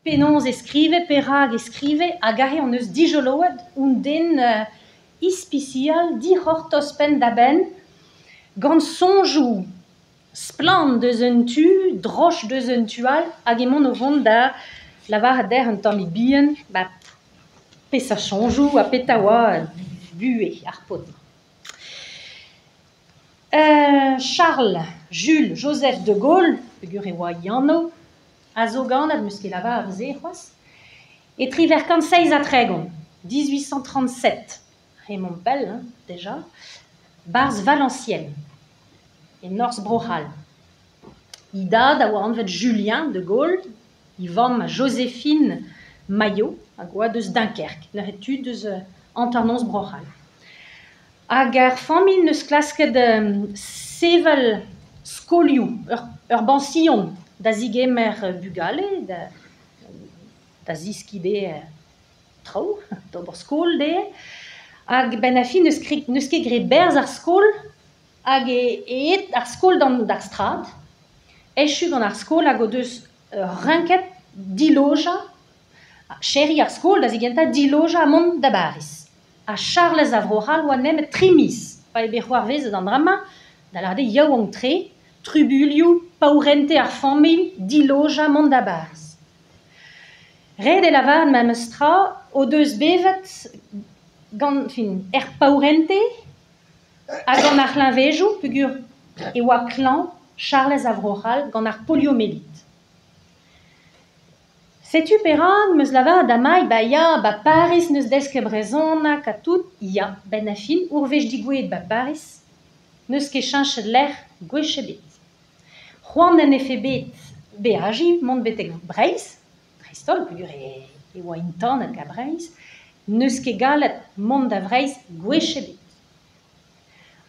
Penaos e skrive, perak e skrive, hag aze hon eus dijoloet un den ispisial, dic'hortoz penn-da-benn, gant soñjoù splann deus un tu, droch deus un tu all, hag emaon o vont da lavaret dec'h un tammig bihan ba peseurt soñjoù ha petra oa buhez ar paotr-mañ. Charles Jules Joseph de Gaulle, peogwir e oa e anv, a zo ganet, 'm eus ket lavaret se c'hoazh, e 1837, 1837, Raymond Pell hein, deja, 'barzh Valenciennes, e norzh Bro-C'hall. E dad a oa anvet Julien de Gaulle, e vamm Joséphine Maillot, hag oa deus Dunkerque, neuze tud deus hanternoz Bro-C'hall. Hag ar familh 'neus klasket sevel skolioù, ur bañsion da zegemer bugale, da zeskiñ dezhe traoù, d'ober skol dezhe. Hag 'benn ar fin n'eus ket graet berzh ar skol hag eo aet ar skol d'ar strad. Echu gant ar skol hag o deus renket dilojañ, serriñ ar skol da zigentañ, dilojañ ha mont da Bariz. Ha Charlez a Vro-C'hall oa nemet tri miz pa eo bet c'hoarvezet an dra-mañ, da lâret eo yaouank-tre, trubuilhoù, paourente ar familh, dilojañ, mont da Bariz. Ret eo lavaret memes tra o deus bevet gant, fin, er paourente ha gant ar c'hleñvejoù peogwir e oa klañv Charlez a Vro-C'hall gant ar poliomelite. Setu perak 'm eus lavaret da Mai ba ya, ba Pariz 'neus desket brezhoneg ha tout, ya, 'benn ar fin, ur wech degouezhet ba Pariz, n'eus ket cheñchet lec'h gwech ebet. C'hoant en defe bet beajiñ, mont betek Breizh, dreist-holl peogwir e oa entanet gant Breizh, n'eus ket gallet mont da Vreizh gwech ebet.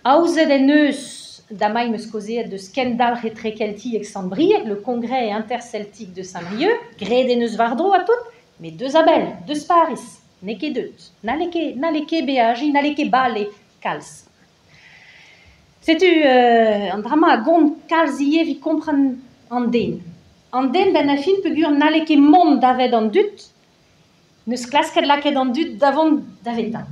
Aozet en deus, damai 'm eus kaozeet deus Kendalc'h Etrekeltiek Sant-Brieg, le Congrès Interceltique de Saint-Brieuc, graet en deus war-dro ha tout, met deus a-bell, deus Pariz, n'eo ket deut, n'halle ket, n'halle ket beajiñ, n'halle ket bale kalz. Setu an dra-mañ a gont kalz ivez evit kompren an den. An den 'benn ar fin peogwir n'halle ket mont davet an dud, 'neus klasket lakaet an dud da vont davetañ.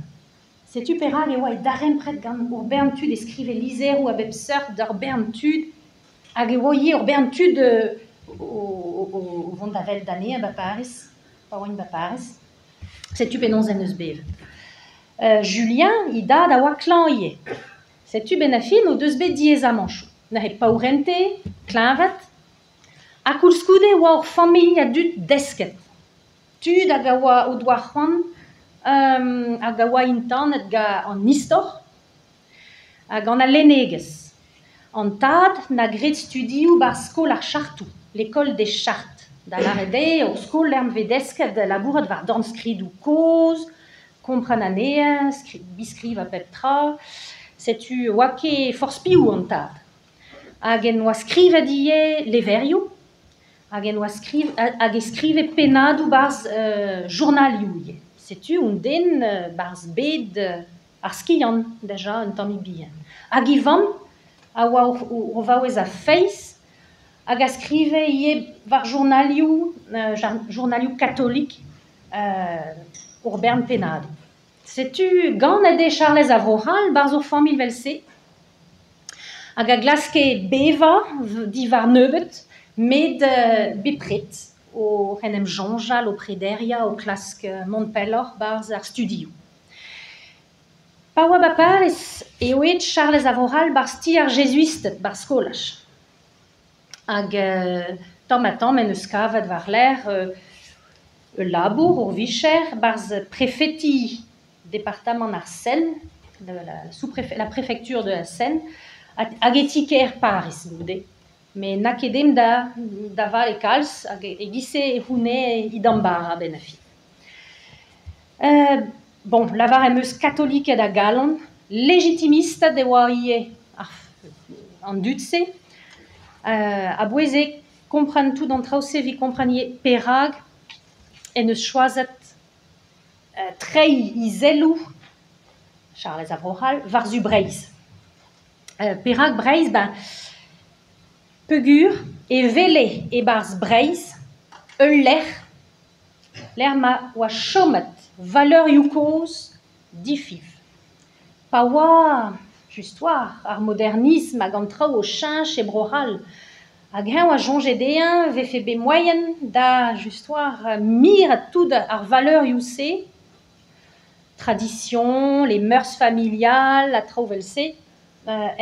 Setu perak e oa e darempred gant ur bern tud e skrive lizheroù a bep seurt d'ur bern tud hag e oa ivez ur bern tud o vont da welet anezhañ 'ba Pariz, pa oaint 'ba Pariz. Setu penaos en deus bevet. Julien, e dad a oa klañv ivez. Setu 'benn ar fin o deus bet diaezamanchoù. Neuze paourente, kleñved, ha koulskoude e oa ur familh a dud desket. Tud hag a oa o doa c'hoant hag a oa entanet gant an istor ha gant al lennegezh. An tad 'na graet studioù 'barzh skol ar Chartoù, l'école des Chartes, da lâret eo ur skol lec'h ma vez desket labourat war dornskridoù kozh, kompren anezhañ, biskrivañ pep tra. Setu 'oa ket forzh piv an tad. Hag en doa skrivet ivez levrioù. Hag en oa skriv hag e skrive pennadoù 'barzh journalioù ivez. Setu un den 'barzh bed ar skiant deja un tammig bihan. Hag e vamm a oa ur vaouez a feiz hag a skrive ivez war journalioù, journalioù katolik ur bern pennadoù. Setu ganet eo Charlez a Vro-C'hall 'barzh ur familh 'vel-se. Hag a glaske bevañ diwar nebeut, met bepred oc'h en em soñjal, o prederiañ, o klask mont pelloc'h 'barzh ar studioù. Pa oa 'ba Pariz eo aet Charlez a Vro-C'hall 'barzh ti ar Jezuisted, 'barzh skolaj. Hag tamm-ha-tamm en deus kavet war-lerc'h ul labour, ur vicher 'barzh prefeti departamant ar Seine, la préfecture de la Seine, hag e ti-kêr Pariz goude. Met n'a ket den da vale kalz hag e-giz-se e c'hounez e damm bara a-benn ar fin. Bon, lavar em eus katoliked a galon, legitimisted e oa ivez an dud-se. A-bouez eo kompren tout an traoù-se evit kompren ivez perak en deus choazet treiñ izelloù Charlez a Vro-C'hall war-zu Breizh. Perak Breizh ? Ben, peogwir e wele e-barzh Breizh ul lec'h. lec'h ma oa chomet valeurioù kozh difiñv. Pa oa, just 'walc'h, ar modernism hag an traoù o cheñch e Bro-C'hall, hag eñ a soñje dezhañ e vefe bet moaien da just 'walc'h miret tout ar valeurioù-se, tradition, les mœurs familiales ha traoù evel-se,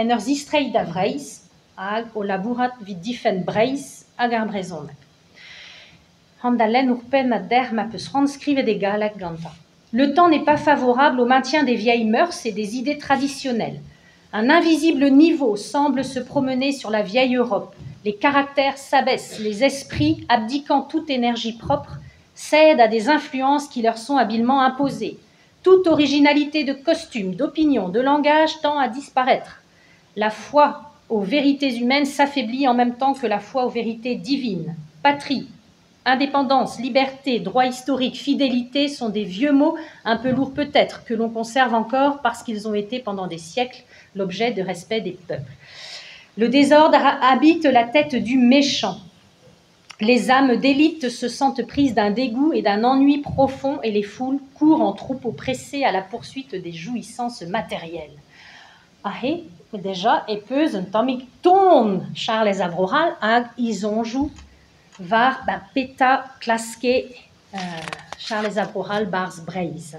en ur zistreiñ da Vreizh hag o labourat evit difenn Breizh hag ar brezhoneg. C'hoant da lenn ur pennad dec'h ma 'peus c'hoant skrivet e galleg gantañ. Le temps n'est pas favorable au maintien des vieilles mœurs et des idées traditionnelles. Un invisible niveau semble se promener sur la vieille Europe. Les caractères s'abaissent, les esprits, abdiquant toute énergie propre, cèdent à des influences qui leur sont habilement imposées. Toute originalité de costume, d'opinion, de langage tend à disparaître. La foi aux vérités humaines s'affaiblit en même temps que la foi aux vérités divines. Patrie, indépendance, liberté, droit historique, fidélité sont des vieux mots, un peu lourds peut-être, que l'on conserve encore parce qu'ils ont été pendant des siècles l'objet de respect des peuples. Le désordre habite la tête du méchant. Les âmes d'élite se sentent prises d'un dégoût et d'un ennui profond et les foules courent en troupeaux pressés à la poursuite des jouissances matérielles. Aze, deja, e peus un tammig ton Charlez a Vro-C'hall hag e soñjoù war ba petra klaske Charlez a Vro-C'hall 'barzh Breizh.